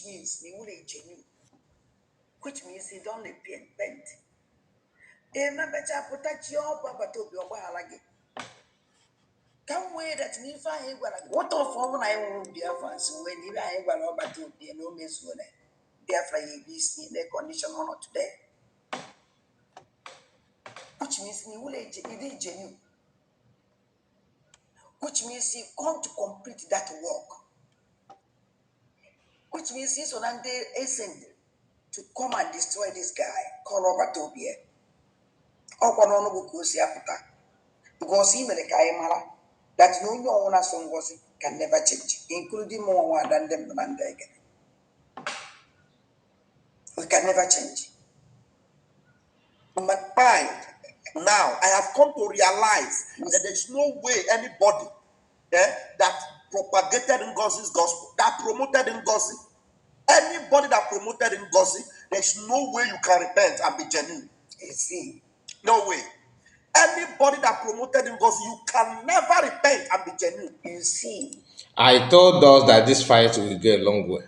Means na iwu genuine, which means you don repent. Emebecha pụta chi ọ bụ agbata obi ọgbaghara gị ka m wee that na ife anyị gwara gị, what of ọ bụ na anyị nwụrụ Biafra nsi wee na ibe anyị gwara ọgbata obi na o mezuola Biafra ya ebi isi na condition ọ nọ today, which means na iwu ịdị genuine, which means you come to complete that work, which means iso na ndị esend to come and destroy this guy called ọgbata obi. Ọkwa n'ọnụ bụ ka o si apụta, because ị mere ka anyị mara that na onye ọwụna so Ngozi can never change, including mụ nwa ada ndị mbụ na ndị egede. We can never change. Mind now, I have come to realize that there's no way anybody that propagated Ngozi's gospel, that promoted Ngozi, anybody that promoted Ngozi, there's no way you can repent and be genuine. You see? No way. Anybody that promoted Ngozi, you can never repent and be genuine. You see? I told us that this fight will go a long way.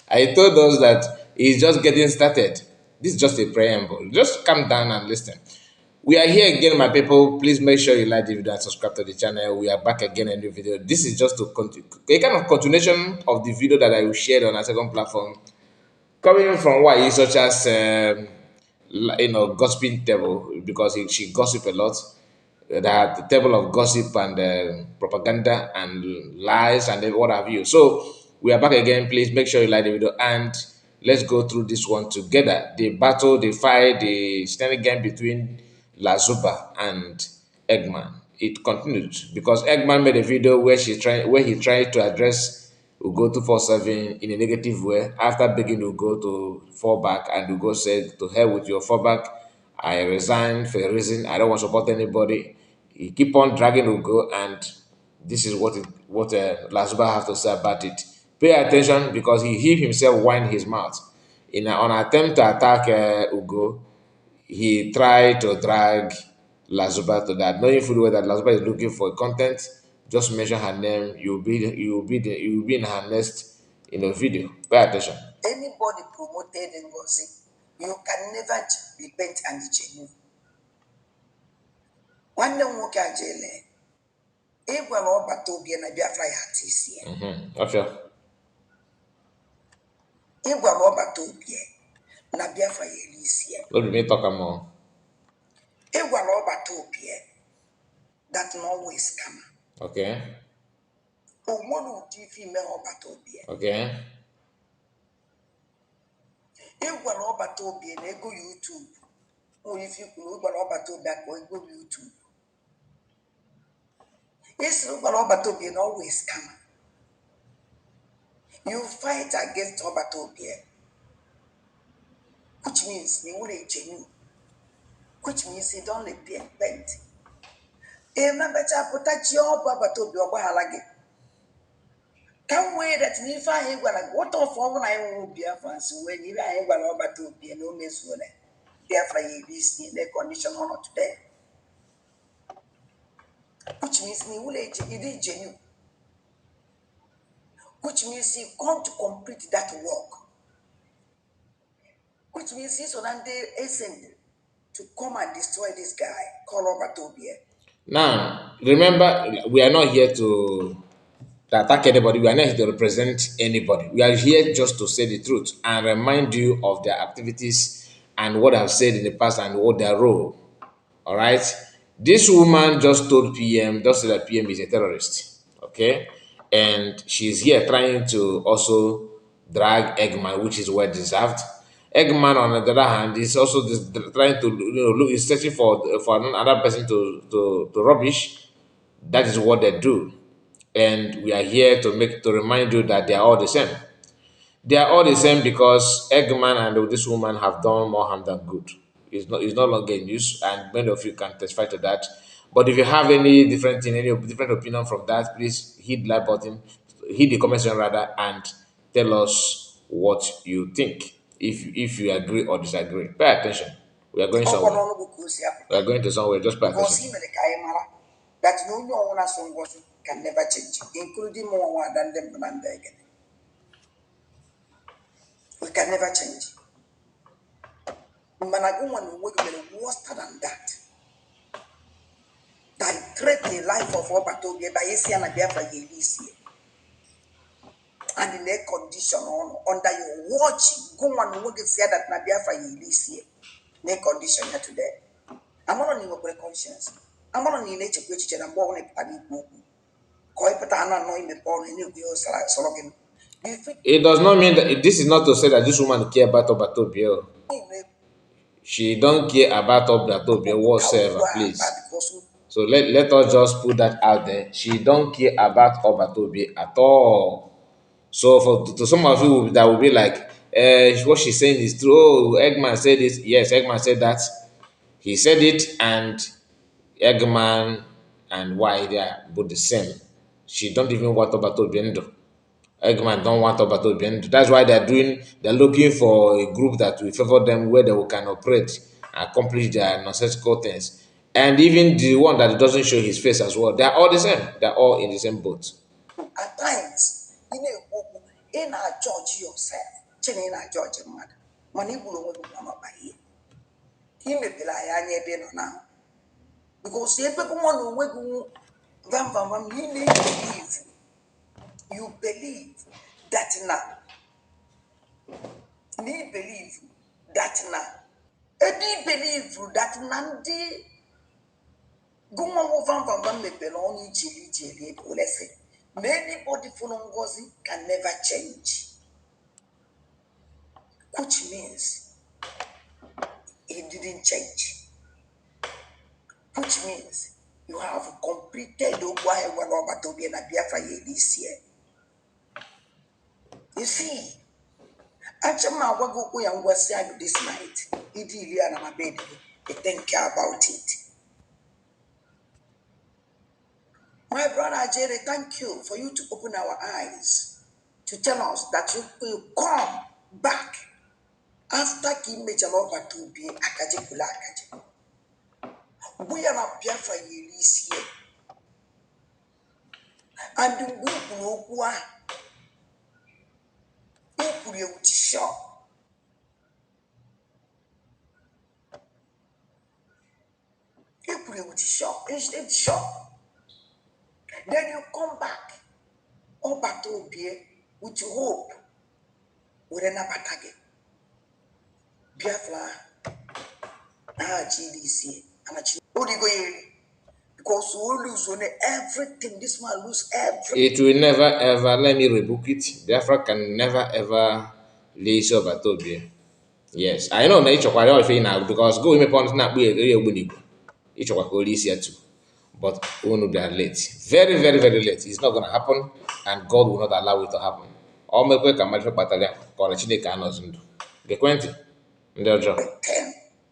I told us that it's just getting started. This is just a preamble. Just calm down and listen. We are here again, my people. Please make sure you like the video and subscribe to the channel. We are back again in the video. This is just to continue a kind of continuation of the video that I shared on our second platform, coming from why such as gossiping table, because she gossip a lot. That the table of gossip and propaganda and lies and what have you. So we are back again. Please make sure you like the video and let's go through this one together. The battle, the fight, the standing game between Lasuba and Eggman. It continued because Eggman made a video where she tried where he tried to address Ugo 247 in a negative way after begging Ugo to fall back, and Ugo said, "To hell with your fallback. I resigned for a reason. I don't want to support anybody." He keep on dragging Ugo, and this is what Lasuba have to say about it. Pay attention, because he himself wind his mouth in an attempt to attack Ugo. He tried to drag Lasuba to that, knowing fully well that Lasuba is looking for content. Just mention her name, you'll be in her next video. Pay attention. Anybody promoted Ngozi, you can never repent and be genuine. Nwanne m nwoke ajele ị gwara ọbata obi na Biafra ya ata isi ya. Okay. Ị gwara ọbata obi na Biafra ya eri isi ya. No be me talk am o. Ị gwara ọbata obi that na always kama o nwere ụdị ife ime ọbata obi. Ị gwara ọbata obi na ego YouTube nwere ife ikwuru. Ị gwara ọbata obi ka ego YouTube, ị sịrị gwara ọbata obi na always kama you fight against ọbata obi, which means na nwere genuine, which means you don repent. Emebecha pụta chi ọ bụ agbata obi ọgbaghara gị ka m wee that na ife anyị gwara gị, what of ọ bụ na anyị nwụrụ Biafra nsi wee na ibe anyị gwara ọgbata obi na o mezuola Biafra ya ebi isi na condition ọ nọ today, which means na iwu ịdị genuine, which means you come to complete that work, which means iso na ndị esend to come and destroy this guy called ọgbata obi. Now, remember, we are not here to attack anybody. We are not here to represent anybody. We are here just to say the truth and remind you of their activities and what I've said in the past and what their role. All right. This woman just told PM, just said that PM is a terrorist. Okay. And she's here trying to also drag Eggman, which is well deserved. Eggman, on the other hand, is also trying to look, is searching for another person to rubbish. That is what they do. And we are here to remind you that they are all the same. They are all the same because Eggman and this woman have done more harm than good. It's no longer in use, and many of you can testify to that. But if you have any different thing, any different opinion from that, please hit the like button, hit the comment section rather, and tell us what you think. If you agree or disagree, pay attention. We are going Ọkwa somewhere. n'ọnụ bụ ka o si apụta. We are going to somewhere. Just pay Because attention. ị mere ka anyị mara that na onye ọwụla so Ngozi Can never change, including mụ nwa ada ndị mbụ na ndị egede. We can never change. Mana gị nwa na onwe gị mere worse than that. That threat the life of ọbata obi ebe anyị si ya na Biafra ga-eri isi ya. And in a condition on under your watch, gị nwa na onwe gị si ya that na Biafra ga-eri isi ya. Na condition ya today. Amara na ị nwekwara conscience. Amara na ị na-echekwa echiche na mgbe ọbụla ị pụtara ikwu okwu. Ka ọ ịpụta na anọ imepe ọnụ ị na-ekwu ihe sọrọ gị. Ife It does not mean that this is not to say that this woman care about Obatobio. ị na-ekwu She don't care about Obatobio ka whatsoever, okwu a please. ba because So let us just put that out there. She don't care about Obatobi at all. So for to some of you that will be like, what she's saying is true. Oh, Eggman said this. Yes, Eggman said that. He said it, and Eggman and why they are both the same. She don't even want Obatobi Endo. Eggman don't want Obatobi Endo. That's why they're looking for a group that will favor them where they can operate, accomplish their nonsensical things. And even the one that doesn't show his face as well, they're all the same. They're all in the same boat. at times ị na-ekwu okwu ị na-ajọji yourself che na ị na-ajọji mmadụ mana i gburu onwe gị nwa n'ọkpa ihe ka ị mepere anyị anya ebe ị nọ na because ebe gị nwa na onwe gị nwụ vam vam vam na ị na-ebelieve, you believe that na ị believe that na ebe ị believe that na ndị gụnwanwụ vam vam vam mepere ọnụ iji eri iji eri ego lesị ma anybody fụrụ Ngozi can never change, which means he didn't change, which means you have completed okwu ahụ gwara ọgbata obi na Biafra ya eri isi ya. You see, achọ m agwa gị okwu ya ngwasị agụ this night ịdị iri ya na ma bed gị think about it. My brother Jerry, thank you for you to open our eyes to tell us that you will come back after ka ị mechara ọbata obi akaje kwuru akaje mgbe ya na Biafra ya eri isi ya. And mgbe i kwuru okwu ahụ i kwuru ya with sure, i kwuru ya with sure, it's sure. Then you come back ọbata obi with hope were nabata gị Biafra ahụ na-achị iri isi ya anachi origo ya eri because o lose on everything. This man lose everything. It will never ever, let me rebuke it. Biafra can never ever release Obatobia. Yes, I know na ịchọkwara ya ife ị na because go imepe ọnụ na-akpụ ya eri ogbunigwe ịchọkwa ka o rie isi ya too. But unu bịara late. Very, very, very late. It's not gonna happen and God will not allow it to happen. Ọ mekwe ka mmadụ kpatara ya ka ọ na Chineke anọzi ndụ. Gekwe ntị ndị ọjọọ.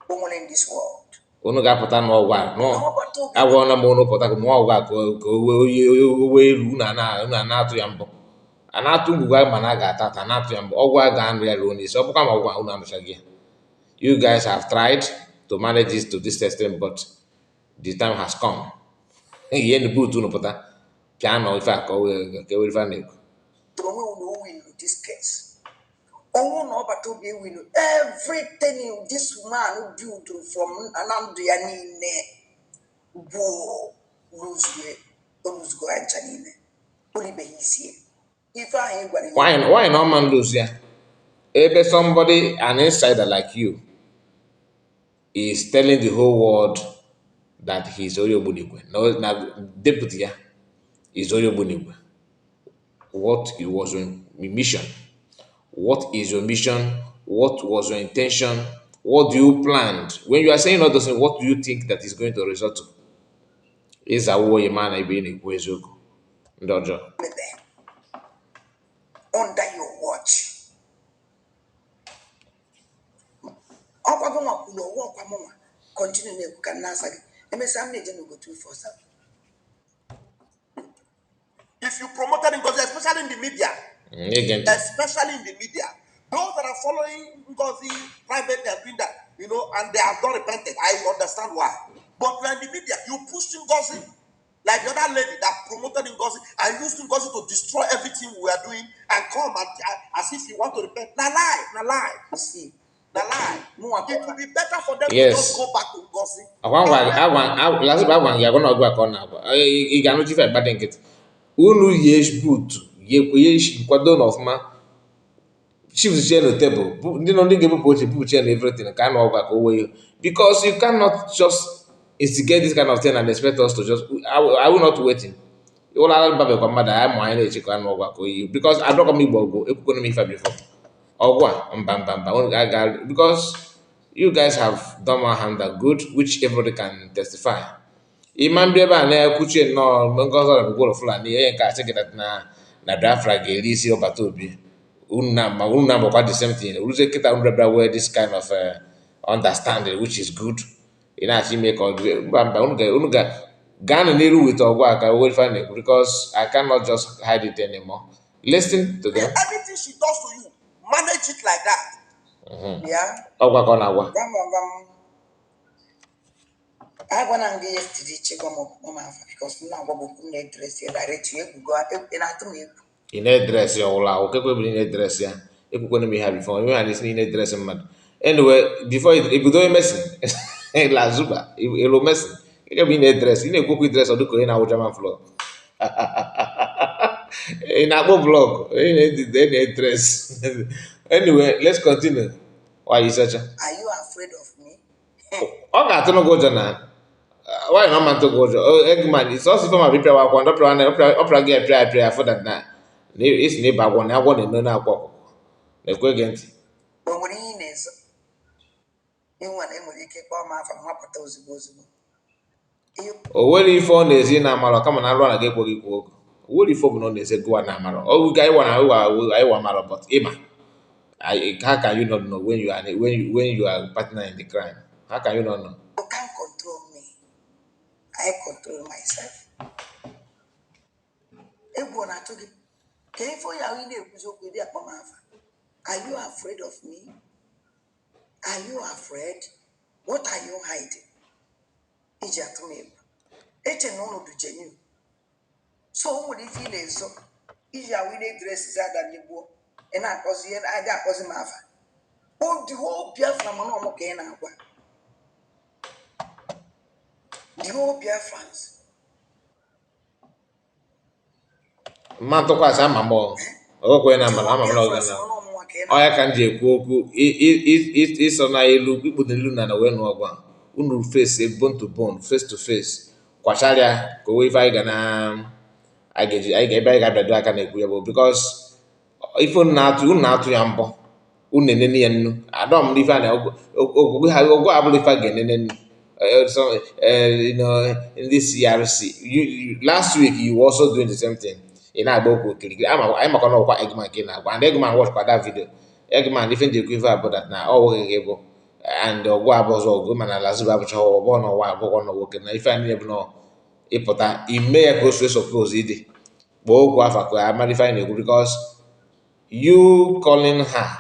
O nwere in this world. Unu ga-apụta n'ọgwụ a Na ọgbata obi agwala m unu pụta ka mụọ ọgwụ a ka o wee elu unu a na-atụ ya mbọ. A na-atụ ngwugwu ahụ mana a ga-ata ata a na-atụ ya mbọ. Ọgwụ a ga-anụ ya ruo n'isi. Ọ bụkwa ma ọgwụ a unu anụchaghị ya. You guys have tried to manage this to this extent, but the time has come. Ihe na buutu unu pụta pịa nọ ife a ka o wee ka e were ife a na-ekwu. Onwe unu o win this case. Ọnwụ na ọbata obi ewinu everything this man build from na ndụ ya niile bụ lose oluzugo ya ncha niile olibeghị isi ya. Ife ahụ ị gwara ya Why no man lose ya? Ebe somebody, an insider like you, is telling the whole world that he's Onye Ogbunigwe. No, na deputy ya is Onye Ogbunigwe. What was your mission? What is your mission? What was your intention? What do you plan? When you are saying all those things, what do you think that is going to result to? Ịzawo ya ma na ebe ị na-ekwu eziokwu ndị ọjọọ. Mebe under your watch. Ọkwa gị nwa kwuru ọwa ọkwa mụnwa continue na-ekwu ka nna asa gị emesịa m na-eje n'ugo 247. If you promoted Ngozi, especially in the media, Ige ntị. Especially in the media, those that are following Ngozi privately and doing that, and they have not repented. I understand why. But when in the media, you push Ngozi. Like the other lady that promoted Ngozi and used Ngozi to destroy everything we are doing and come and as if you want to repent. Na lie, na lie, Si na lie. mụnwa ka It ọ will be better for them to just Yes. go back to Ngozi Akwa ngwa and let agwa lasịba agwa gị agwa na ọgụ a ka ọ na-agwa. Ị ga-anụ chife agbadị nkịtị. Unu yie buutu, yie kwado na ọfụma. Chiefs chair no table. Ndị nọ ndị ga-ebupụ oche bupụ chair na everything ka a na ọgụ a ka o wee. Because you cannot just instigate this kind of thing and expect us to just I will not waiting. Ụlọ ala babekwa mmadụ anyị ma anyị na-eche ka anụ ọgụ a ka o yi. Because adọkọ m igbo ọgụ ekwukwana m ife a before. Ọgụ a mba mba mba unu ga-aga because you guys have done one hand that good which everybody can testify. Ịma mbịa ebe a na-ekwuchie nnọọ mgbe Ngozi Ọrabụgworo Fulani ihe nke asị gị that na na Biafra ga-eri isi ọbata obi unu na ma unu na-agbakwa the same thing ruzie kịta unu bịa wee this kind of understanding which is good. Ị na-achọ ime ka ọ dị mba mba unu ga unu ga gaanụ n'iru with ọgụ a ka o wee ife a na-ekwu because I cannot just hide it anymore. Listen to them. Everything she does to you, manage it like that. Bịa Ọgwa ka ọ na-agwa. Gwa m gwa m agwana m gị yesterday chekwa m ọkpụkpọ m afa because m na-agwa gị okwu m na-edresi ya direct egwu gị ị na-atụ m egwu. Ị na-edresị ya ọwụla ahụ kekwe bụrụ ị na-edresị ya ekwukwana m ihe a before ihe a na-esi na ị na-edresị mmadụ anyway before ibido mesin lazuba elu mesin ị bụ ị na-edresị ị na-ekwu okwu idresị ọ dịka onye na-awụ German floor ị na-akpọ blọk ị na-edresị. Anyway, let's continue. Why you search? Are you afraid of me? Ọ ga-atụnụ gị ụjọ na why na ọ ma ntụ gị ụjọ. Eggman sọsọ ife ma bụ ịpịawa akwa ndị ọpịa gị apịa apịa afọ that na na esi na ịba agwọ na agwọ na-eno na akwa ọkụkọ na-ekwe gị ntị. O nwere ihe ị na-ezo ịnwa na enwere ike kpọọ m afa m mapụta ozugbo ozugbo. O nwere ife ọ na-ezi na amarọ kama na alụ na gị ekweghị ikwu okwu. O nwere ife ọ bụla ọ na-ezi gụwa na amarọ ọ bụ anyị wa na anyị wa amarọ but ịma how can you not know when you are when you are partner in the crime? How can you not know? You can't control me. I control myself. Egwu ọ na-atụ gị ka ife onye ahụ ị na-ekwuzi okwu dị akpọ m afa. Are you afraid of me? Are you afraid? What are you hiding iji atụ m egwu? Eche na ụnụ dị genuine, so o nwere ife ị na-ezo iji ahụ ị na-edresizi ada ndị gboo ị na-akpọzi ihe adị akpọzi m afa. O the whole Biafra mana ọmụ ka ị na-agwa the whole Biafrans. Mma ntụkwasị ama m ọ ọgọkwa na The amara whole ama m na ọ ga Biafrans na mana ọmụnwa ka ị ọ ya na-agwa. Ka m ji ekwu okwu ịsọ na elu ikpu n'elu na na wee nụ ọgụ a unu face bone to bone, face to face, kwacharịa ka o wee ife anyị ga na anyị ga-eji anyị ga ebe anyị ga-abịado aka na-ekwu ya bụ because ife unu na-atụ ya mbọ unu enene ya nnu adọ m n'ife a na ọgwụgwụ ha ọgwụ abụrụ ife a ga-enene nnu. So, ndị CRC last week you were also doing the same thing. Ị na-agba okwu okirikiri ama anyị makwa na ọkwa Eggman ka ị na-agwa and Eggman watch kwa that video. Eggman ife nji ekwu ife abụ that na ọ nweghị gị bụ and ọgwụ abụ ọzọ ọgụ mana Lazuba abụcha ọgbọ na ọwa abụọ na nwoke na ife a niile bụ na ịpụta ime ya ka o si suppose ịdị kpọọ okwu afa ka amara ife anyị na-ekwu because you calling her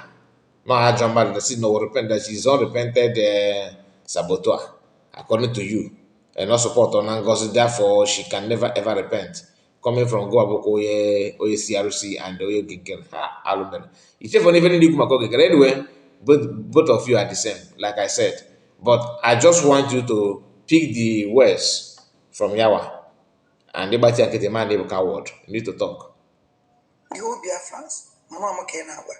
no ajọ mmadụ na si no repent that she is unrepented saboteur according to you and not support on Ngozi, therefore she can never ever repent. Coming from go abụkwa onye onye CRC and onye Ogekere ha alụmere ichefu na ife niile ikwu maka Ogekere. Anyway, both of you are the same like I said, but I just want you to pick the words from Yawa and ịgbatị ya nkịtị man bụ coward. You need to talk. The whole Biafrans mana ọmụ ka ị na-agwa.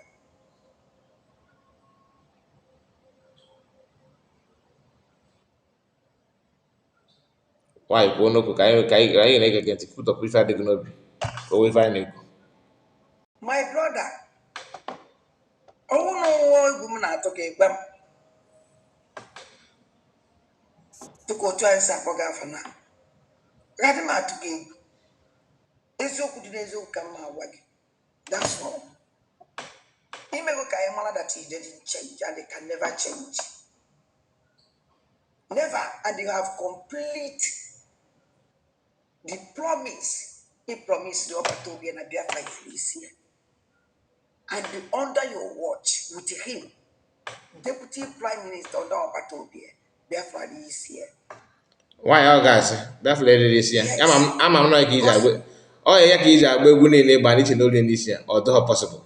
Nwaanyị kwuo n'okwu ka anyị na-ege gị ntị kwutọpụ ife adịghị n'obi ka o wee ife anyị na-ekwu. My brother, ọnwụ na ọnwụwa egwu m na-atụ ka ịgba m dịka otu anyị si akpọ gị afa na gadị m atụ gị egwu. Eziokwu dị n'eziokwu ka m ma agwa gị. That's all. Imego ka anyị mara that you didn't change and they can never change, never, and you have complete the promise he promised the ọbata obi na Biafra is here and under your watch with him deputy prime minister under ọbata obi Biafra is here. Nwaanyị ọ ga-asị Biafra eriri isi ya. Yes. Ama m na ka iji Because agba ọ ya ka iji agba egwu niile gba n'iche n'olu n'isi ya, ọ dịghọ possible.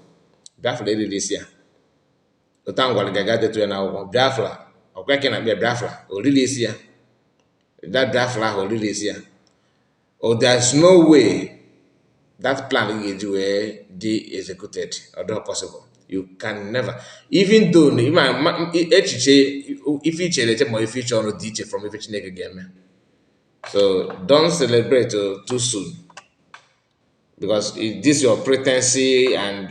Biafra eriri isi ya. Otu ahụ gwara gị aga detu ya n'akwụkwọ. Biafra ọkwa ka ị na-akpọ ya Biafra oriri isi ya. That Biafra ahụ oriri isi ya. Oh, there's no way that plan ga-eji wee dị executed. Ọ dịghọ possible. You can never. Even though na echiche ife ichere eche ma ife iche ọnụ dị iche from ife Chineke ga-eme. So don't celebrate too soon, because this your pretense and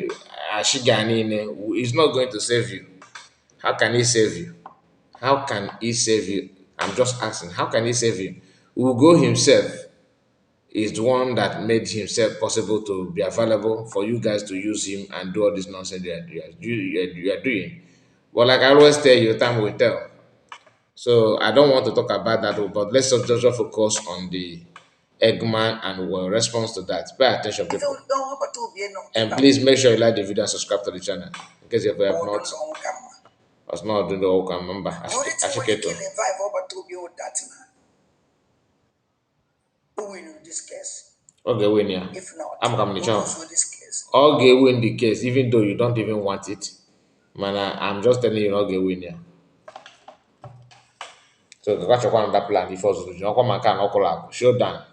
ashiga niile is not going to save you. How can he save you? How can he save you? I'm just asking. How can he save you? Ugo himself is the one that made himself possible to be available for you guys to use him and do all this nonsense you are doing. But like I always tell you, time will tell. So I don't want to talk about that, but let's just focus on the Eggman and well response to that. Pay attention, ife people. ọgbata obi nọ And kịta please make sure you like the video and subscribe to the channel. In case if you have ọdụ not, ndụ ọnwụ ka mma. us not doing the whole remember. The only thing nwere ike Ashiketo. revive ọgbata obi wụ that na o win this case. Okay, win yeah. If not, I'm coming o to lose this case. Okay, win the case, even though you don't even want it. Man, I'm just telling you, not get win yeah. So that's one that plan. If also you know, come and showdown.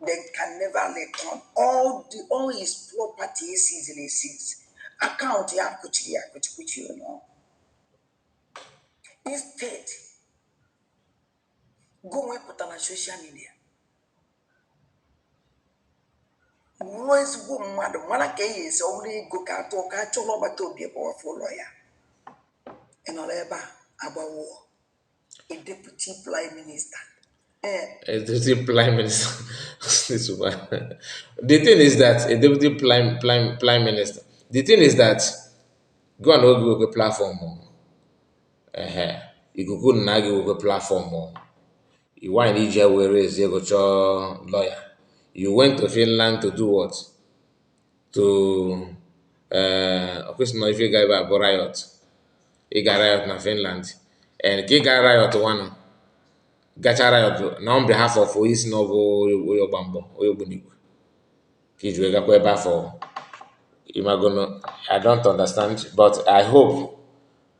They can never return all his property is easily seized. Account ya akụchiri ya akụchikuchi you know. Instead, go wepụta na social media ruo ezigbo mmadụ mara ka e esi ọ bụrụ ego ka atụ ka a chọrọ ọgbata obi ebe ọfụ ụlọ ya. Ị nọrọ ebe a agbawo a deputy prime minister ee. A deputy prime minister. This one. The thing is that a deputy prime minister. The thing is that go and go platform. Ehe. Ikuku na gị wekwe platform. Oh. You want ije were ezi ego chọọ lawyer. You went to Finland to do what? To ọkwesị na ife ga ebe a bụ riot. Ị ga riot na Finland. And ka ị ga riot one gacha riot na on behalf of onye isi na ọ bụ onye ọgba mgbọ onye ogbunigwe ka iji wee gakwa ebe afọ imagono. I don't understand, but I hope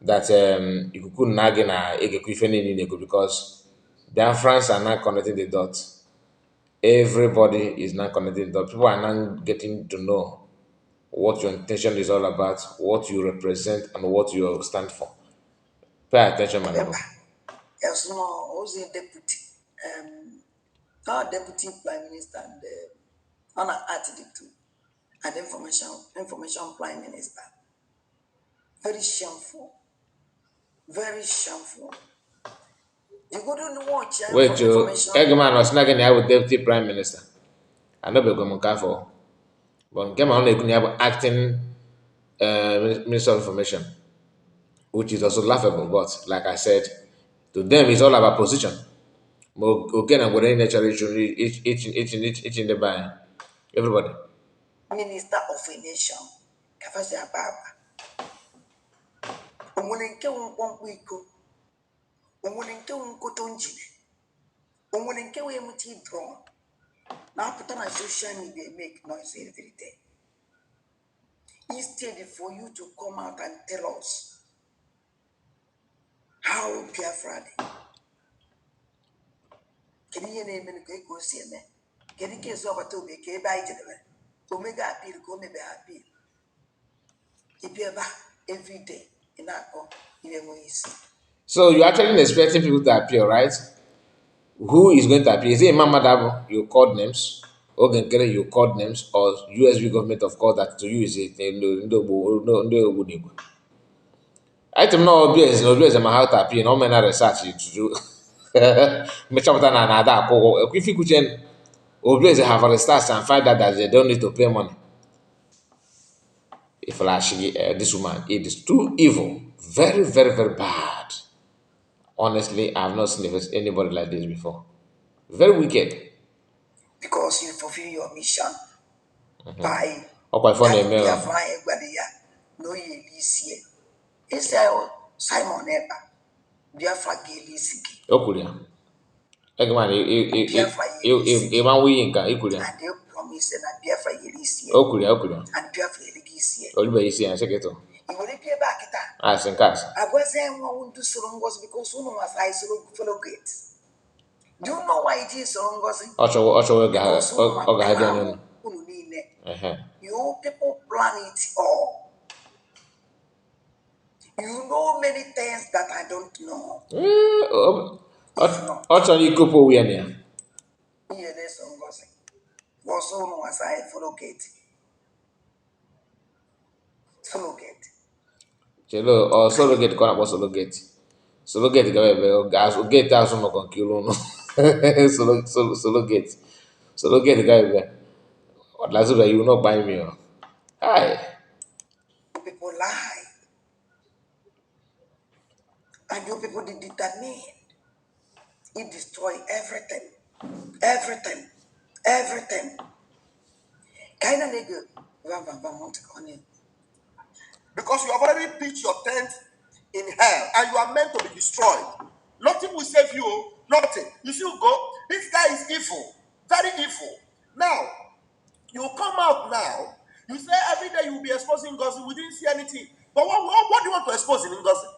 that ikuku na gị na-egekwa ife niile ị na-ekwu, because Biafrans are now connecting the dots. Everybody is now connecting the dots. People are now getting to know what your intention is all about, what you represent, and what you stand for. Pay attention, my Ebe people. a ya sị na ozi deputy na deputy prime minister and ọ na art the two and information prime minister. Very shameful, very shameful. You go to watch Wait, you, information. Eggman was not going to have deputy prime minister. I know we're going to for, but nke ma ọ na-ekwu na ya bụ acting minister of information, which is also laughable. But like I said, to them it's all about position. Ma oke na ngwere niile chọrọ ịchụ ịchị ndị be anyị. Everybody. Minister of a nation kafasi aba aba o nwere nke nwe mkpọmkpọ iko, o nwere nke nwe nkoto njide, o nwere nke nwe empty drum na-apụta na social media make noise every day instead for you to come out and tell us how Biafra dị. Kedu ihe na-eme ka o si eme, kedu ka esi ọgbata obi ka ebe anyị jedebere omega appeal ka o mebe appeal ịbịa ebe a everyday ị na-akọ ihe enweghị isi. So you're actually expecting people to appeal, right? Who is going to appeal? Is it Imam Madabo? You called names. Ogenkere, you called names, or USB government of course that to you is it ndị Ogbunigwe. Item na Obieze na Obieze ma how to appeal na o mena research to do. Mechapụta na na-ada akwụ ụgwọ. If you kuche Obieze have research and find out that they don't need to pay money. If actually this woman, it is too evil. Very, very, very bad. Honestly, I've not seen anybody like this before. Very wicked. Because you fulfill your mission by Ọkwa ife ọ that na-eme o. Biafra anyị gwara ya na o ya eli isi ya isi Simon Ekpa Biafra ga-eli isi gị. O kwuru ya. Eggman, Biafra yere isi. ịma nwa iyi nke a, ikwuru ya. And they promise na Biafra yere isi ya. O kwuru ya, o kwuru ya. And Biafra erighị isi ya. Oribeghị isi ya, sekịtụ. I were bịa ebe a kịta. Asị nke asị. Agwazie nwa ndị soro Ngozi because unu nwasa anyị soro follow gate. Do you know why ji soro Ngozi? Ọ chọwo ọ chọwo ọ ga Because unu ma ọ ga-adị plan anya. Unu niile. Ehe. You people plan it all. You know many things that I don't know. Ee, If not, ọ chọrọ ikopụ onwe ya na ya. Ihe na-eso Ngozi. Ọsọ unu nwasa anyị follow gate. Follow gate. Chelo, ọ solo gate ka ọ na-akpọ solo gate. Solo gate gawa ebe ọ ga- gate azụ nọkọ nke iru ụnụ. Solo solo solo gate. Solo gate gawa ebe. Lazuba, you will not buy me. Oh. Hi. People lie. And you people did determine. It destroy everything. Everything. Everything. Kind of nigga. Vam vam vam want to go in. Because you have already pitched your tent in hell and you are meant to be destroyed. Nothing will save you. Nothing. You see, go. This guy is evil. Very evil. Now, you come out now. You say every day you will be exposing Ngozi. We didn't see anything. But what do you want to expose in Ngozi?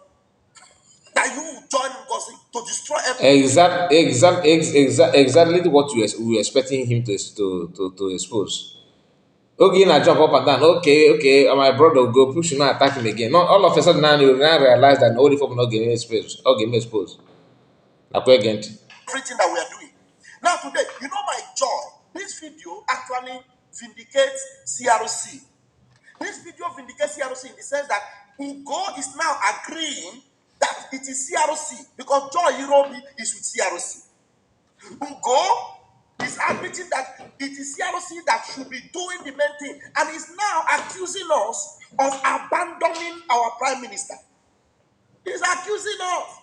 That you will join Ngozi to destroy everything. Exactly what we were expecting him to expose. Okay, now jump up and down. Okay, my brother go push you now attack him again. Not all of a sudden now you now realize that only for not getting exposed. Not getting exposed. Like again. Everything that we are doing. Now today, you know my joy. This video actually vindicates CRC. This video vindicates CRC in the sense that Ugo is now agreeing that it is CRC because Joy Irobi is with CRC. Ugo is admitting that it is CRC that should be doing the main thing and is now accusing us of abandoning our prime minister. He's accusing us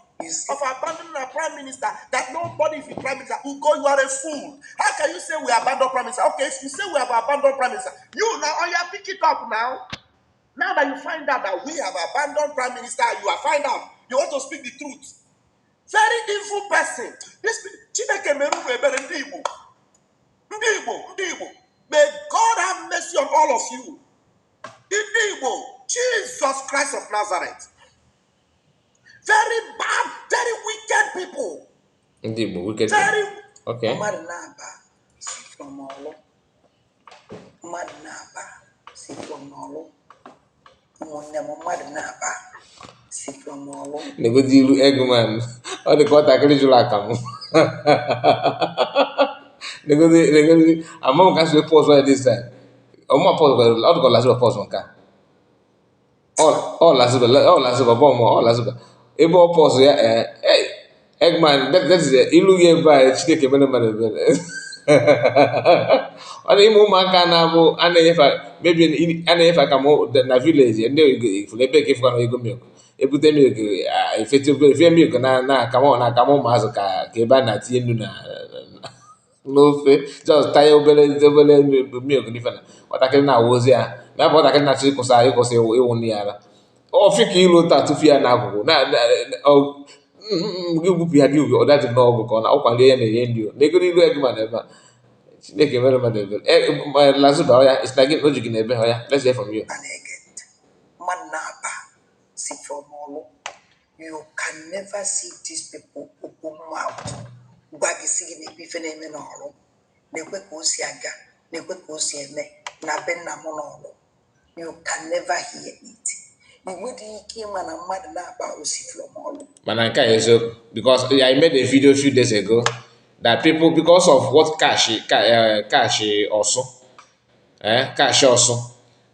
of abandoning our prime minister, that nobody is the prime minister. Ugo, you are a fool. How can you say we abandon prime minister? Okay, if you say we have abandoned prime minister, you now, oh yeah, pick it up now. Now that you find out that we have abandoned prime minister, you are find out. You want to speak the truth. Very evil person. This Chineke meru ebere ndị Igbo. Ndị Igbo, ndị Igbo. May God have mercy on all of you. Ndị Igbo, Jesus Christ of Nazareth. Very bad, very wicked people. Ndị Igbo, wicked. Very Okay. Mmadụ na-aba si from ọlụ. Mmadụ na-aba si from ọlụ. Ụmụnne m, mmadụ na-aba si from ọlụ. Negodi ilu Eggman. Ọ dị ka nwatakịrị jụrụ akamụ. Negodi negodi ama m ka si wee pause ya this time. Ọmụma pause ọ dịka ọ Lazuba pause nke a. Ọ Lazuba ọ Lazuba bụ ọmụ ọ Lazuba. Ebe ọ pause ya eh Eggman that is ilu ya ebe a Chineke mere mmadụ ebere. Ọ na ime ụmụaka na-abụ a na-enyefe maybe a na-enyefe akamụ na village ndị ifuru ebe ka ịfụkwa na ego milk ebute milk efete efe milk na na akamụ na akamụ ụmụazụ ka ka ebe a na-atinye nnu na n'ofe just tanye obere obere milk n'ife na nwatakịrị na-awụ ozi ya na abụ nwatakịrị na-achọ ịkwụsị ịkwụsị ịwụ nne ya ara ọfị ka ilu taa tufu ya n'akụkụ na gị gwupụ ya gị ọ daji n'ọgụ ka ọ na ọkwa nri ya na-enye ndị o n'ego n'ilu Eggman ebe a Chineke mere mmadụ ebere. Lazuba ọ ya isi na gị o ji gị n'ebe ọ ya. Let's hear from you. A na-ege ntị. Mmadụ na-aba si from ọlụ. You can never see these people open mouth gwa gị sị gị na-ekwe ife na-eme n'ọrụ, na-ekwe ka o si aga, na-ekwe ka o si eme na be nna m n'ọrụ. You can never hear it. Ị nwedịghị ike ịma na mmadụ na-aba osi from ọrụ. Mana nke a eziokwu because I made a video a few days ago that people because of what cash also cash also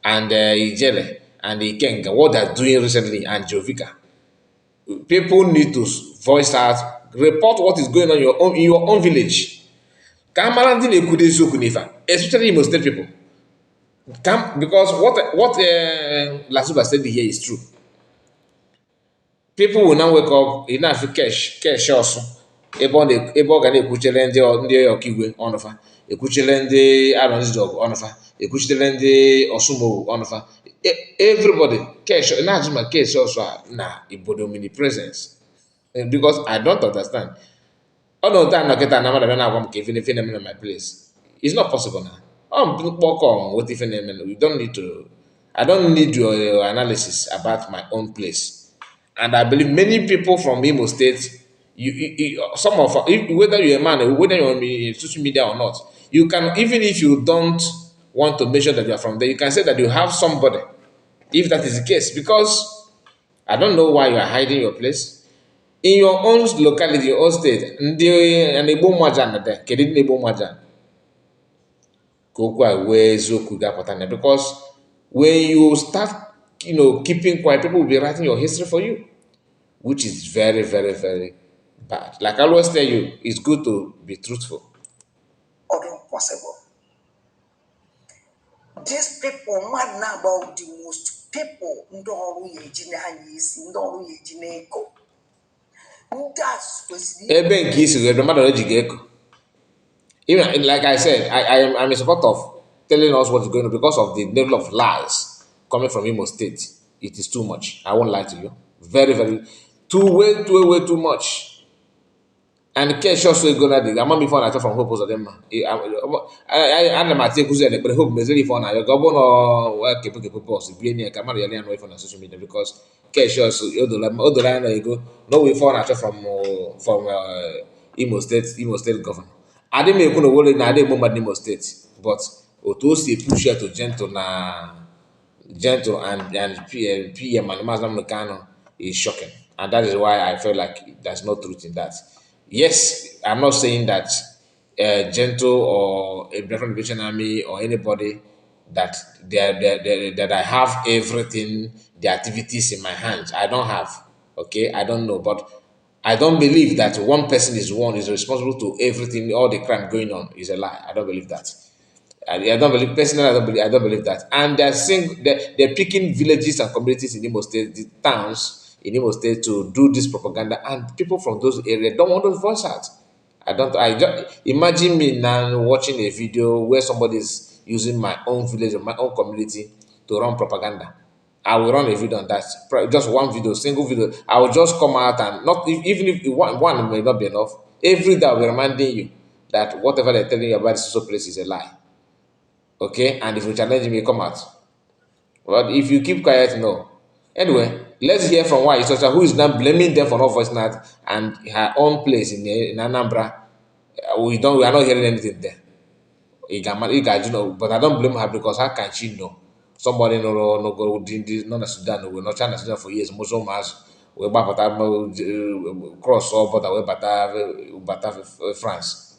and Ijele and Ikenga, what they're doing recently, and Jovika, people need to voice out, report what is going on in your own village ka a mara ndị na-ekwudo eziokwu n'ife a, especially Imo State people. Because what Lasuba said here is true. People will now wake up ị na-afụ cash cash ọsụ ebe ọ na ebe ọ ga na-ekwuchere ndị ndị ọkaigwe ọnụfa ekwuchere ndị arọnzidọgụ ọnụfa ekwuchitere ndị ọsụmowu ọnụfa. Everybody cash na-ajụ ma cash ọsụ a na ibodo omnipresence. Because I don't understand. Ọ na otu a nọkịta na mmadụ bịa na-agwa m ka ife ife na-eme na my place. It's not possible now. Ọ mkpọkọ m weta ife na-eme. You don't need to, I don't need your analysis about my own place. And I believe many people from Imo State, some of if, whether you're a man, whether you're on social media or not, you can, even if you don't want to mention that you are from there, you can say that you have somebody, if that is the case, because I don't know why you are hiding your place. In your own locality, your own state, ndị na-egbu mmaja na there, kedu ndị na-egbu mmaja? Ka okwu a wee eziokwu ga-apụta na, because when you start, keeping quiet, people will be writing your history for you, which is very, very, very bad. Like I always tell you, it's good to be truthful. Ọ dị possible. These people mmadụ na-agba the most people ndị ọrụ ya eji n'anya isi, ndị ọrụ ya eji n'ego, ndị a kwesịrị Ebe nke isi wee mmadụ eji ga-eko. Even like I said, I'm in support of telling us what is going on because of the level of lies coming from Imo State. It is too much. I won't lie to you. Very, very too, way, too, way too much. And cash also ego na dị ama m ife ọ na-achọ from Hope Uzodimma. Ana m ati ekwuzi ya n'ekpere Hope meziri ife ọ na-ayọ ka ọ bụrụ na ọ kepụ kepụ bọs bie nye ka mmadụ ya ya nụ ife na social media, because cash also o doro anya na ego na o ife ọ na-achọ from Imo State governor. Adị m ekwu na Owerri na adị egbu mmadụ n'Imo State, but otu o si push ya to Gentle na Gentle and PM and Mazi Nnamdi Kanu is shocking. And that is why I feel like there's no truth in that. Yes, I'm not saying that Gentle or a Biafran Liberation Army or anybody that they that I have everything, the activities in my hands. I don't have. Okay, I don't know, but I don't believe that one person is responsible to everything, all the crime going on is a lie. I don't believe that. I don't believe personally. I don't believe that. And they're saying they're picking villages and communities in Imo State, the towns in Imo State, to do this propaganda, and people from those areas don't want to voice out. I don't. I just imagine me now watching a video where somebody is using my own village or my own community to run propaganda. I will run a video on that. Just one video, single video. I will just come out and not even if one may not be enough. Every day I'll be reminding you that whatever they're telling you about this social place is a lie. Okay, and if you challenge me, come out. But if you keep quiet, no. Anyway, let's hear from why Isocha, who is now blaming them for not voicing out, and her own place in Anambra. We are not hearing anything there. Ị ga-ajụ no, but I don't blame her, because how can she know? Somebody no no go nọ na Sudan, wee nọcha na Sudan for years, mụsị ụmụazụ wee gbapụta cross all border wee bata France.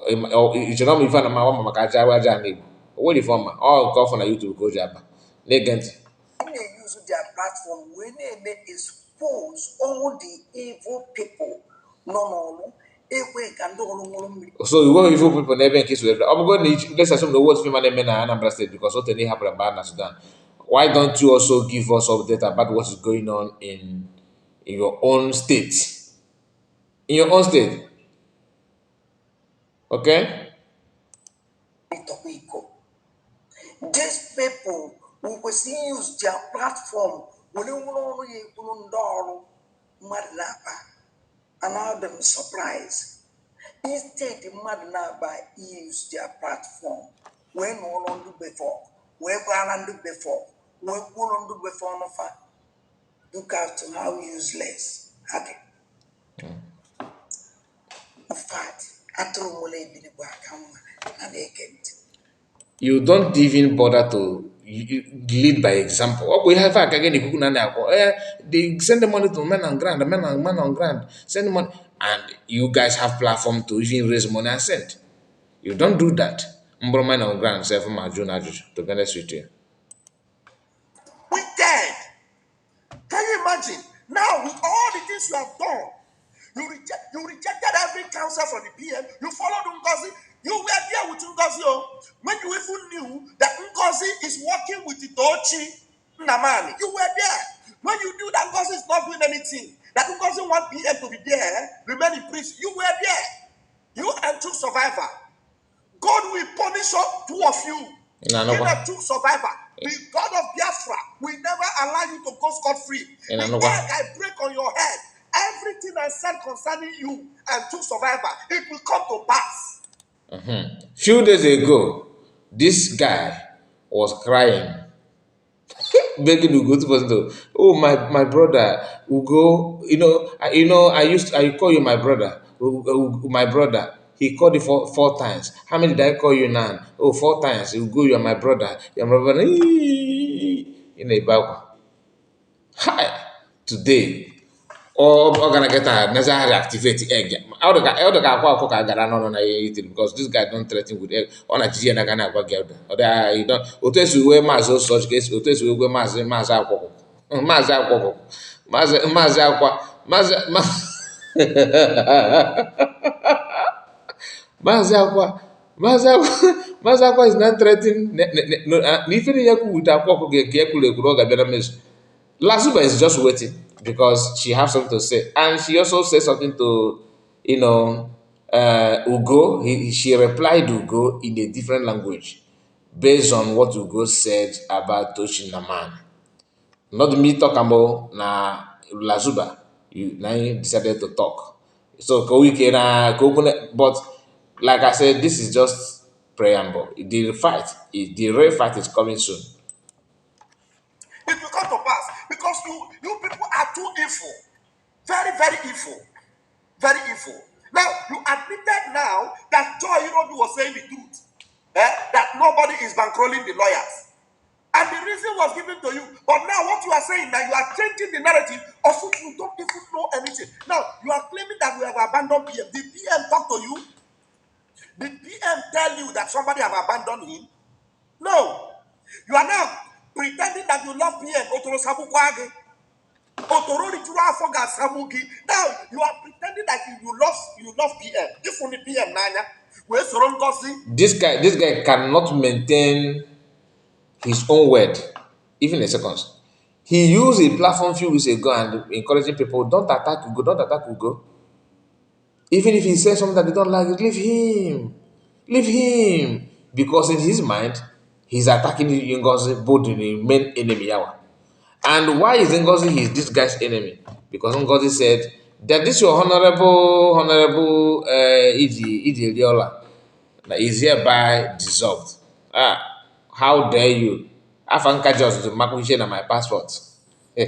Ichere ọma ife na ma maka aja aja na Igbo o nwere ife ọma ọ nke ọfọ na YouTube ka o ji aba na-ege ntị. Na-use their platform wee na-eme expose all the evil people nọ n'ọrụ ekwe ka ndị ọrụ ṅụrụ mmiri. So you go evil people n'ebe nke isi wee bịa. Ọ bụgo na let's assume na owó film na-eme na Anambra State because otu ihe hapụrụ mgbe na Sudan, why don't you also give us update about what is going on in your own state, in your own state? Okay. Ịtọkwa iko. These people will kwesịrị use their platform were nwere ọrụ ya ekwuru ndị ọrụ mmadụ na-akpa, and I am surprised. Instead mmadụ na-aba use their platform wee nụọrọ ndị before, wee gbara ndị before, wee kwuoro ndị before ọnụfa. Look at how useless ha dị. In fact, atụrụ nwere ebili bụ aka nwa na na-ege ntị. You don't even bother to you lead by example. Ọ bụ ihe ife aka gị na-ekwukwu na na-akpọ they send the money to men on ground, men on ground, send the money, and you guys have platform to even raise money and send. You don't do that. Mbụrụ man on ground sef ma jụ na ajụjụ, to be honest with you. Wicked. Can you imagine? Now, with all the things you have done, you rejected every counsel from the PM. You followed Ngozi. You were there with Ngozi. Oh, when you even knew that Ngozi is working with Itochi Nnamani, you were there. When you knew that Ngozi is not doing anything, that Ngozi want PM to be there, remain in prison, you were there. You and two survivor. God will punish all two of you. Na You anụkwa. and two survivor. The God of Biafra will never allow you to go scot free. Ị The na-anụkwa. egg I break on your head, everything I said concerning concerning you and two survivors, it will come to pass. Few days ago, this guy was crying, begging Ugo to person to, oh my brother Ugo, I call you my brother, Ugo, my brother. He called it four times. How many did I call you now? Oh, four times. Ugo, you are my brother. You are my brother. In a Bible. Hi. Today, ọ gara get necessary activate egg. Ọ dị ka akwa ọkụkọ agara n'ọnụ na ihe itiri because this guy don threaten with egg. Ọ na-achịzi ya n'aka na-agwa gị ọdụ. Ọ dị you don otu esi wee maazị Osochi ka esi otu esi wee gwe maazị akwa ọkụkọ. Maazị akwa ọkụkọ. Maazị akwa maazị akwa maazị akwa is not threatening na ife niile ya kwuru with akwa ọkụkọ ka ya kwuru ekwuru ọ ga-abịa na mmezu. Lasuba is just waiting because she has something to say, and she also said something to, you know, Ugo. She replied Ugo in a different language based on what Ugo said about Tochi Naman. Not me talk about na Lasuba. You now you decided to talk. So but like I said, this is just preamble. The fight, the real fight is coming soon. It will come to pass because you people are too evil. Very, very evil. Very evil. Now, you admitted now that Joy Irobi was saying the truth. That nobody is bankrolling the lawyers. And the reason was given to you. But now what you are saying, now you are changing the narrative. Also, you don't even know anything. Now, you are claiming that we have abandoned PM. Did PM talk to you? Did PM tell you that somebody have abandoned him? No. You are now pretending that you love PM. Otoro Sabukwage. Otoro Rijuru Afoga Samugi. Now, you are pretending that you love PM. If only PM Nanya. We soro Ngozi. This guy cannot maintain his own word, even in seconds. He used a platform few weeks ago and encouraging people, don't attack Ugo, don't attack Ugo. Even if he says something that they don't like, leave him. Leave him. Because in his mind, he's attacking Ngozi, both the main enemy. Yawa. And why is Ngozi his this guy's enemy? Because Ngozi said that this your honorable Iji Eliola is hereby dissolved. How dare you? Afanka just to makushe na my passport. Iwe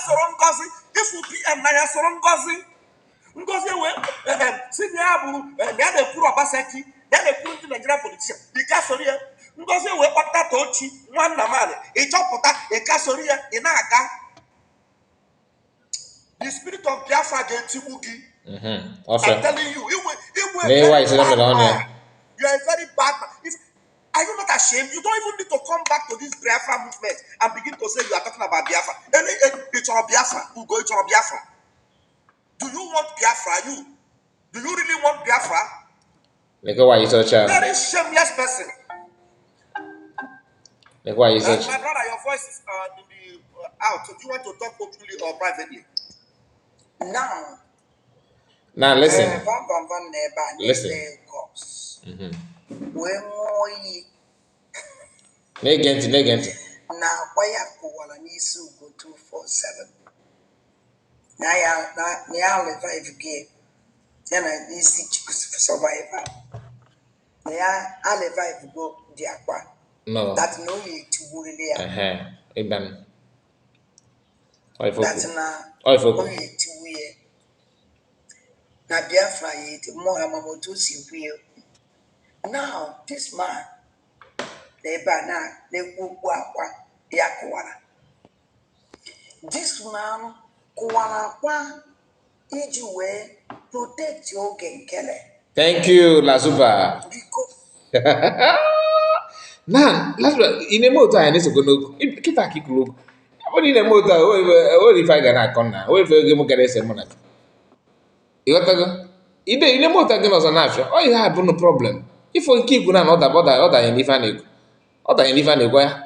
soro Ngozi, if PM na ya soro Ngozi. Ngozi we si na ya bụ na ya na-ekwuru Obaseki, na ya na-ekwuru ndị Nigeria politician. Ị ka soro ya. Ngozi wee kpọta Tochi nwanna man, ị chọpụta ị ka soro ya, ị na-aga. The spirit of Biafra ga-etigbu gị. I'm telling you, you were Na very ịwa isi na bad mere ọnụ ya. man. You are a very bad man. Are you not ashamed? You don't even need to come back to this Biafra movement and begin to say you are talking about Biafra. It's all Biafra. Ugo, it's all Biafra. Do you want Biafra? You? Do you really want Biafra? Lekwa why isi ọcha. Very shameless person. Lekwa isi ọcha. My brother, your voice is in the out. Do you want to talk openly or privately? Now, Now listen. Vam Vam Vam na ebe a Listen. na Lagos wee ṅụọ iyi Na-ege ntị, na-ege ntị. Na akwa ya kụwara n'isi Ugo 247 na ya revive gị ya na n'isi Chukwu Survivor na ya a revive go dị akwa. No. That na o ya etiwurili ya. Ehe. Ịban. Ọ ife That okwu. na Ọ ife o okwu. ya etiwu ya na Biafra ya eti mmụọ ha mama otu o si kwu ya. Now this man na ebe a na-ekwu okwu akwa ya kụwara. This man kụwara akwa iji wee protect oge nkele. Thank you, Lasuba. Biko. Now, Lasuba, ị na-eme otu a na-esokwa n'okwu. Kịta ka i kwuru okwu. Ọ bụrụ na ị na-eme otu a, o nwere ife a ga na-akọ na, o nwere ife oge m gara ese mụ na gị. Ịghọtago? Ide ị na-eme otu a gị n'ọzọ na-afịa. Ọ ihe a bụ no problem. Ifo nke ikwu na na ọ danye n'ife a na-ekwu. Ọ danye n'ife a na-ekwu ya.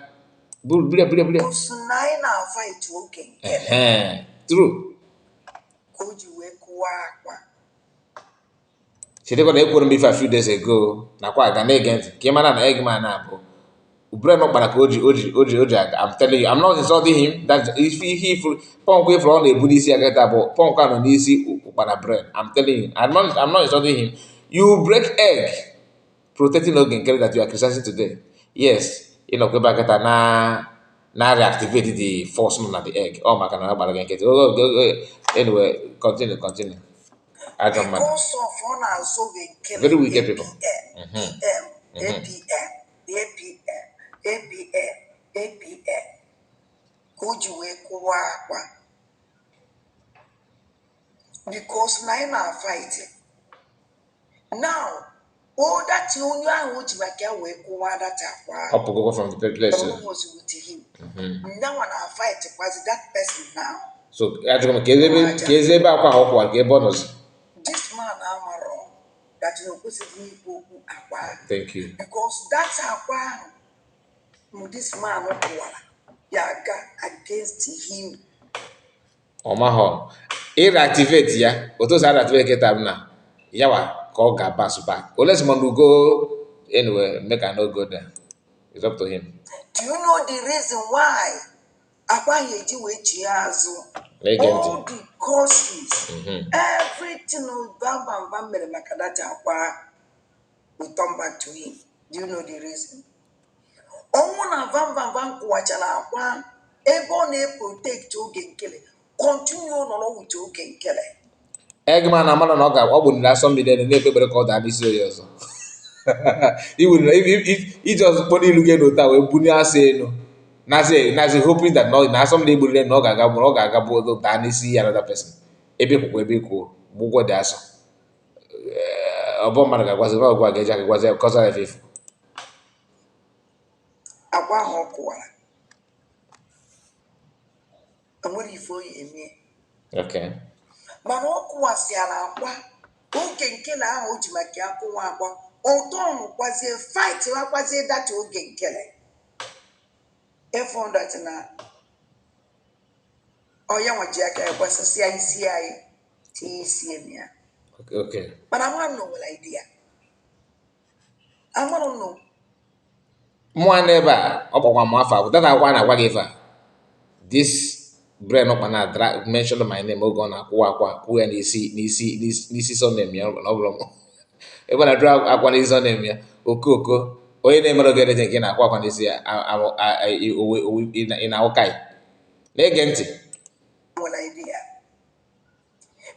Buru buru ya buru ya buru ya. Osu na anyị na-fight oge nkele. Ehe. True. Ka o ji wee kụwa akwa. Chetakwa na ekwuru m ife a few days ago nakwa aga na-ege ntị ka ị mara na egg man na-abụ Brain ụkpara ka o ji aga. I'm telling you, I'm not insulting him. That if ihe ifuru pọnkụ ifuru ọ na-ebu n'isi ya kịta bụ pọnkụ a nọ n'isi ụkpara brain. I'm telling you, I'm not insulting him. You break egg protecting Oge Nkere that you are criticizing today. Yes, ịnọkwa ebe a kịta na reactivate the force nọ na the egg. Ọ maka na ọ gbara gị nkịtị. Oh, anyway, continue, continue. Ajọ mmadụ. Because of ọ na-azụ Oge Nkere. Very wicked people. APM, PM, APM, APM, APM, APM, ka o ji wee kụwa akwa, because na anyị na-fight now. O dati onye ahụ o ji maka ya wee kụwa dati akwa ahụ, Ọ pụgokwa from the place. was with him now na fight kwazi that person now. So ajụrụ m ka ezi ebe akwa ahụ ọ kwụwara, ka ebe ọ nọzi. This man amarọ that na o kwesịghị ikwu okwu akwa ahụ, Thank you. because that akwa ahụ mụ this man kụwara ya aga against him. Ọ mahọ ịreactivate ya otu o si reactivate kịta bụ na yawa ka ọ ga-bounce back unless ma go. Anyway, make I no go there. It's up to him. Do you know the reason why akwa ahụ eji wee chie azụ? Na-ege ntị. All the courses, everything Bam Bam Bam mere maka that akwa will turn back to him. Do you know the reason? Ọnwụ na Vam Vam Vam kụwachara akwa ebe ọ na-eprotect Oge Nkele, continue nọrọ with Oge Nkele. Eggman na amara na ọ ga ọ gbuniri asọ mmiri elu na-ekpe ekpere ka ọ daa n'isi onye ọzọ. Iwere iji ọzọ kpọrọ ilu gị elu taa wee bunie asọ elu na-asị hoping that na asọ mmiri egburiri na ọ ga-aga bụ ọ ga-aga bụ daa n'isi ya another person ebe kwukwa ebe kwuo mgbe ụgwọ dị asọ. Ọbọ mmadụ ga-agwazi ọgwụ a ga-eji aka gwazi ya kọzara efe efu. Akwa ahụ ọ kụwara enwere ife oyi eme. Mana ọ kụwasịara akwa Oge Nkele ahụ o ji maka ya kụwa akwa, ọtọ kwazie fight wakwazie data Oge Nkele efu that na ọ ya nwa ji aka ya gbasasịa isi anyị tinye isi emi ya. Mana ama m na o nwere idea, amara m na Mụa n'ebe a ọ kpọkwa m afọ abụ data akwa na-agwa gị ife a. This brain ọkpa na mention my name oge ọ na-akwụwa akwa kwụ ya n'isi surname ya na ọ bụrụ m ebe na dra akwa n'isi surname ya okoko onye na-emere oge nke na-akwa akwa n'isi ya ị na-awụka ya na-ege ntị. Nwere idea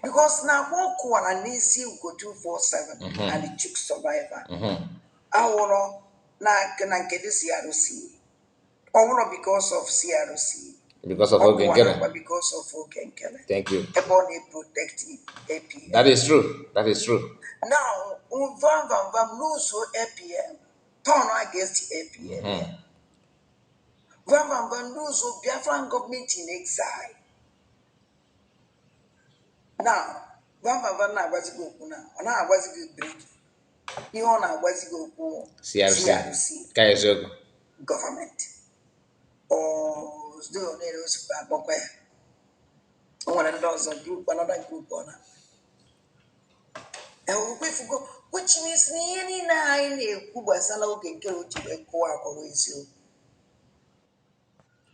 because na akwa ọ kụwara n'isi Ugo 247 and the Chick Survivor awụrọ na nke dị CRC, ọwụrọ because of CRC. Because of ọ Oge kụwara Nkere. Akwa because of Oge Nkele Thank you. ebe ọ na-eprotect APM. That is true, that is true. Now vam vam vam lose APM, turn against APM. Vam vam vam lose Biafran government in exile. Now vam vam vam na-agwazi gị okwu na ọ na-agwazi gị brigi ihe ọ na-agwazi gị okwu. CRC. CRC. Ka eziokwu. Gọọmenti ozdo osikwa akpọkwa ya o nwere ndị ọzọ group, another group ọ na ewekwefugo, which means na ihe niile anyị na-ekwu gbasara Oge nke o ji wee kụwa akwawa eziokwu.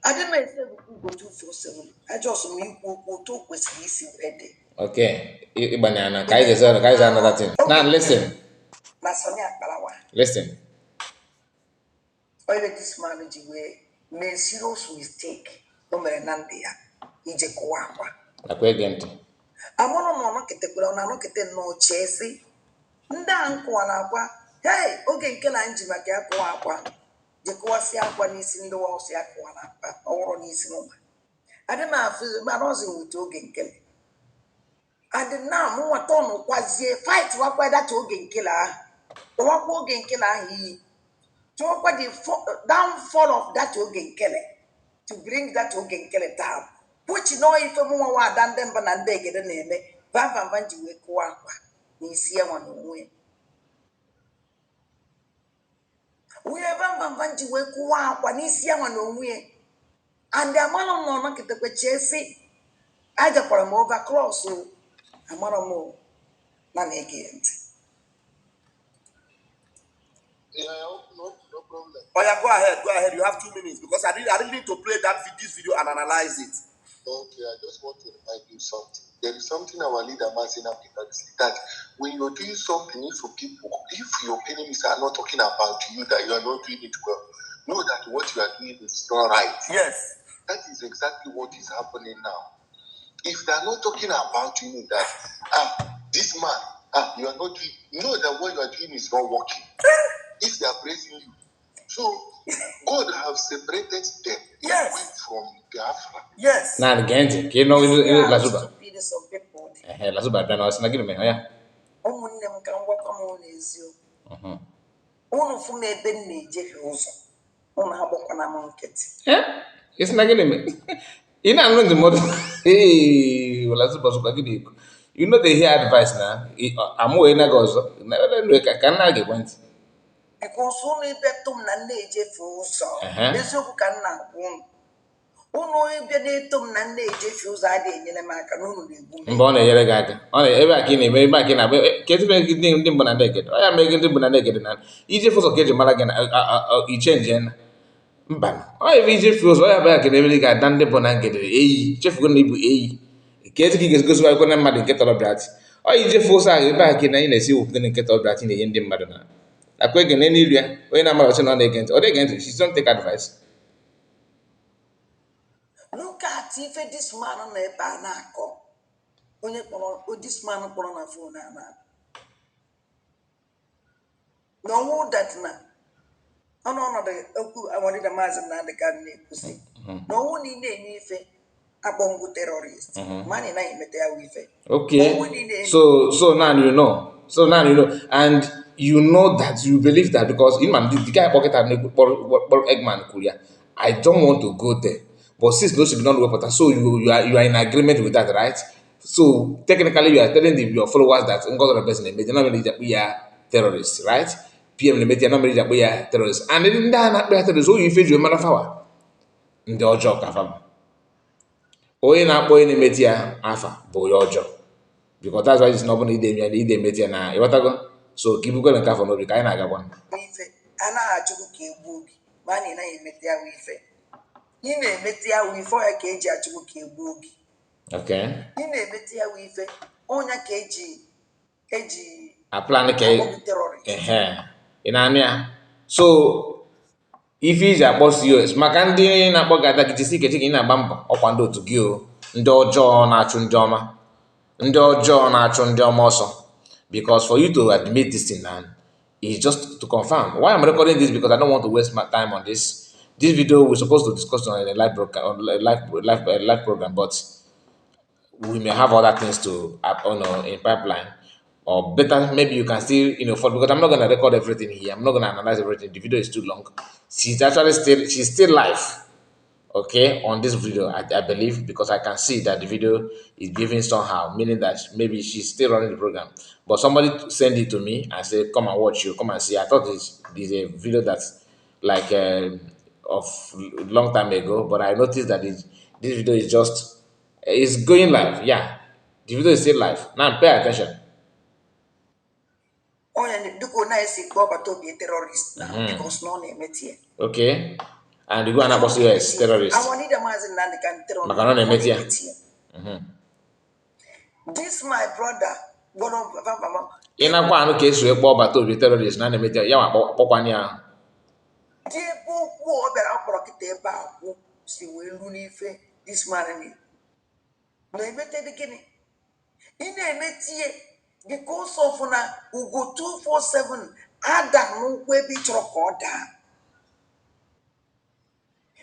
Adị m ese Ugo 247 ajọsọ m ikwu okwu otu o kwesịrị isi wee dị. Okay, ịgbanye ana ka anyị ga-eze ka anyị zaa another thing now. Listen. Na Sọnị Akparawa. Listen. Onye this man ji wee mee serious mistake o mere na ndụ ya ije kụwa akwa. Nakwa ege ntị. Amụrụ m ọnọketekwara ọ na-anọkete nnọọ chee sị ndị a nkụwara akwa hei oge nke na nji maka ya kụwa akwa je kụwasịa akwa n'isi ndị ọsọ ya kụwara akwa ọhụrụ n'isi n'ụwa adị m afụ mana ọzọ wute Oge Nkele and now mụ nwata ọnụ kwazie fight wakwa data Oge Nkele ahụ kpọwakwa Oge Nkele ahụ iyi chọwakwa the downfall of that Oge Nkele to bring that Oge Nkele down, which no ife mụ nwa ada ndị mba na ndị egede na-eme vam vam vam ji wee kụwa akwa n'isi ya nwa n'onwe ya onye vam vam vam ji wee kụwa akwa n'isi ya nwa n'onwe ya and amalụ m na ọ nọketekwe chee sị agakwara m over cross o amarọ m o na na-ege ya ntị. Yeah, no, No problem. Oh yeah, go ahead, go ahead. You have 2 minutes because I really need to play this video and analyze it. Okay, I just want to remind you something. There is something our leader Mazi Nnamdi Kanu said, that when you're doing something, if your people, if your enemies are not talking about you, that you are not doing it well, know that what you are doing is not right. Yes. That is exactly what is happening now. If they are not talking about you, that this man, you are not doing, know that what you are doing is not working. If they are praising you. So God have separated them away from Biafra. Na gee ntị ka ị nọ See how Lasuba. stupid some people dị. Ehe, Lasuba bịa na ọsị na gịnị mere ya? Ụmụnne m, ka m gwakwa m ụnụ eziokwu. Unu fụ m ebe m na-ejehie ụzọ, unu agbakwana m nkịtị. Eh? Isi na gịnị mere? Ị na-anụ ndụmọdụ. Ee, Lasuba sịkwa gịnị ekwu? You no dey hear advice na amụghị na gị ọzọ. Ka nna gị ekwentị. Because unu ịbịatụ m na m na-ejefe ụzọ, eziokwu ka m na-agwa unu, unu ịbịa na-eto m na m na-ejefe ụzọ adịghị enyere m aka na unu na-egbu m. Mgbe ọ na-enyere gị aka, ọ na ebe a ka ị na-eme, ebe a ka ị na-agba ka ezi mere gị ndị mbụ na ndị egede. Ọ ya mee gị ndị mbụ na ndị egede na ije ụzọ ka eji mara gị na iche nje na mba. Ọ ebe ije ụzọ, ọ ya bụ ya ka na-emere gị ada ndị bụ na ngedere eyi chefugo na ibu eyi ka ezi ka ị ga-egosi akwụkwọ na mmadụ nke tọrọ bịa ọ ije ụzọ ahụ ebe a ka na anyị na-esi wepụta nke tọrọ bịa na-enye ndị mmadụ na akwa ege n'ilu ya. Onye na-amara ọchị na ọ na-ege ntị, ọ na-ege ntị. She don't take advice. Look at ife this man nọ ebe a na-akọ, onye kpọrọ this man kpọrọ na phone a na na ọnwụ that na ọnụ ọnọdụ okwu amalida Maazị Nnamdị Kanu na-ekwusi na ọnwụ na ị na-enye ife akpọngwu terrorist ma na ị naghị emeta ya wụ ife. Okay. Ọnwụ na ị na-enye So now you know. So now you know. And you know that you believe that because in man, the guy pocket and Eggman Korea. I don't want to go there. But since no should be not weapon, so you are in agreement with that, right? So technically you are telling your followers that Ngozi Orabueze na not really we are terrorists, right? PM na not really we are terrorists. And then that terrorists, so you feel you man of power. Ndị ọjọọ ka fa bụ. Onye na-akpọ onye na-emeti ya afa bụ onye ọjọọ, because that's why it's not bụna ide ya na ide emeti ya na ịghọtago. So ka ibukwe nke afọ n'obi ka anyị na-agakwa. Ife anaghị achụkwu ka egbuo gị ma na ị naghị emeta ya wụ ife. Ị na-emeta ya wụ ife, ọya ka eji achụkwu ka egbuo gị. Ị na-emeta ya wụ ife, ọnya ka eji a plan ka akpọ gị terrorist. Ehe, ị na-anụ ya. So ife iji akpọ COS maka ndị na-akpọ gị ada gị jisi ike chi ka ị na-agba mbọ ọkwa ndị otu gị o, ndị ọjọọ na-achụ ndị ọma, ndị ọjọọ na-achụ ndị ọma ọsọ, because for you to admit this thing now is just to confirm why I'm recording this, because I don't want to waste my time on this video. We're supposed to discuss on a live broadcast, on a live program, but we may have other things to up on in pipeline, or better, maybe you can still for because I'm not gonna record everything here. I'm not gonna analyze everything. The video is too long. She's still live, okay, on this video, I believe, because I can see that the video is giving somehow, meaning that maybe she's still running the program. But somebody send it to me and say, "Come and watch you, come and see." I thought this is a video that's like of long time ago, but I noticed that this video is just it's going live. Yeah, the video is still live now. Pay attention. Onye dịka onye anyị si kpọọ ọbata obi terrorist na because na ọ na-emeti ya. Okay, and you go and akpọ COS terrorist. Our leader Maazị Nnamdị Kanu terrorist. Maka na ọ na-emeti ya. Ya. This my brother gwọrọ vamvama. Ị nakwa anụ ka esi wee kpọọ ọbata obi terrorist na na-emeti ya, ya nwa akpọkwana ya. Dị ebe okwu ọ bịara akpọrọ kịta ebe a kwụ si wee lu n'ife this man na-ekwu na-emete dị gịnị ị na-emetie because of na ugo 247 ada n'ụkwụ ebe ị chọrọ ka ọ daa,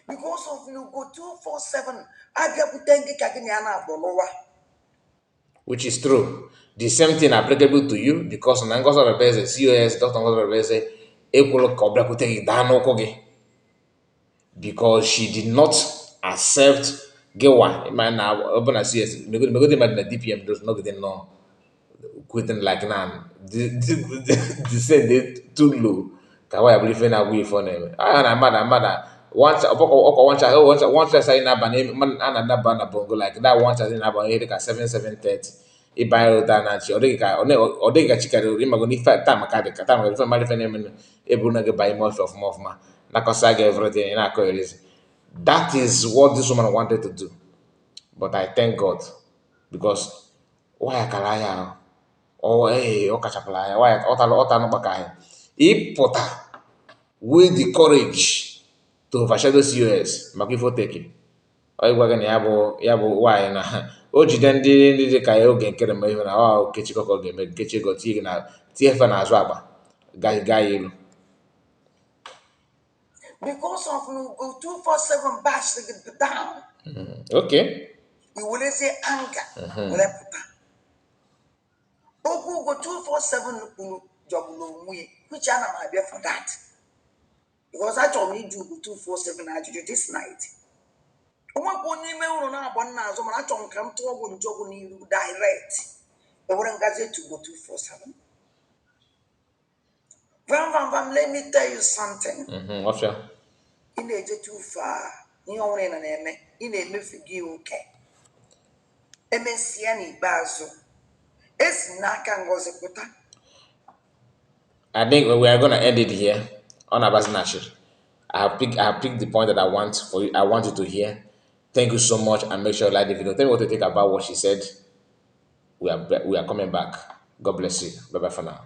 because of na ugo 247 abịakwute gị ka gị na ya na-akpọ n'ụwa. Which is true. The same thing applicable to you, because na Ngozi Orabueze, COS, Dr. Ngozi Orabueze ekwuru ka ọ bịakwute gị daa n'ụkwụ gị, because she did not accept gịwa ma na ọ bụ na CS megodi mmadụ na DPM does nọgide nnọọ kweten like na the same dey too low ka wa ya bụrụ ife na-agwụ ife ọ na-eme a na mmadụ ọkwa one chance anyị na-aba na a na-adaba na bongo like that one chance na-aba ihe dịka 7 7:30. Ịbanye ụta na chi ọ dịghị ka ọ dịghị ka chi karịrị ịmago n'ife taa maka dị ka taa maka ife mmadụ ife na-eme eburu na gị banye ime ọfịa ọfụma ọfụma nakọsa gị everything ị na-akọ erizi. That is what this woman wanted to do, but I thank God because waya kara anya ahụ ọ ee ọ kachapụrụ anya waya ọ tara ọ tara mkpaka ahịa ịpụta with the courage to overshadow COS maka ife oteke ọ ịgwa gị na ya bụ nwaanyị na o jide ndị dị ka ya oge nkere ma ihe na ọ kechikọ ka ọ ga-eme nkechi ego tinye gị na tinye efe n'azụ akpa gaa gaa ya elu. Because of Ugo 247 bash gị down. I werezie anger were pụta okwu Ugo 247 kwuru jọgburu onwe ya, which ana m abịa for that because achọrọ m iju Ugo 247 ajụjụ this night. Onwekwa onye ime ụlọ na-agba nna azụ mana achọrọ m ka m tụọ ọgwụ njọgwụ n'iru direct ewere ngazi etu Ugo 247. Vam vam vam, let me tell you something. Ọfịa. Ị na-eje too far ihe ọbụla ị nọ na-eme ị na-emefu gị oke emesịa n'ikpeazụ esi n'aka Ngozi pụta. I think we are gonna end it here on Abbas Nashir. I have picked the point that I want for you. I want you to hear. Thank you so much, and make sure you like the video. Tell me what you think about what she said. We are coming back. God bless you. Bye bye for now.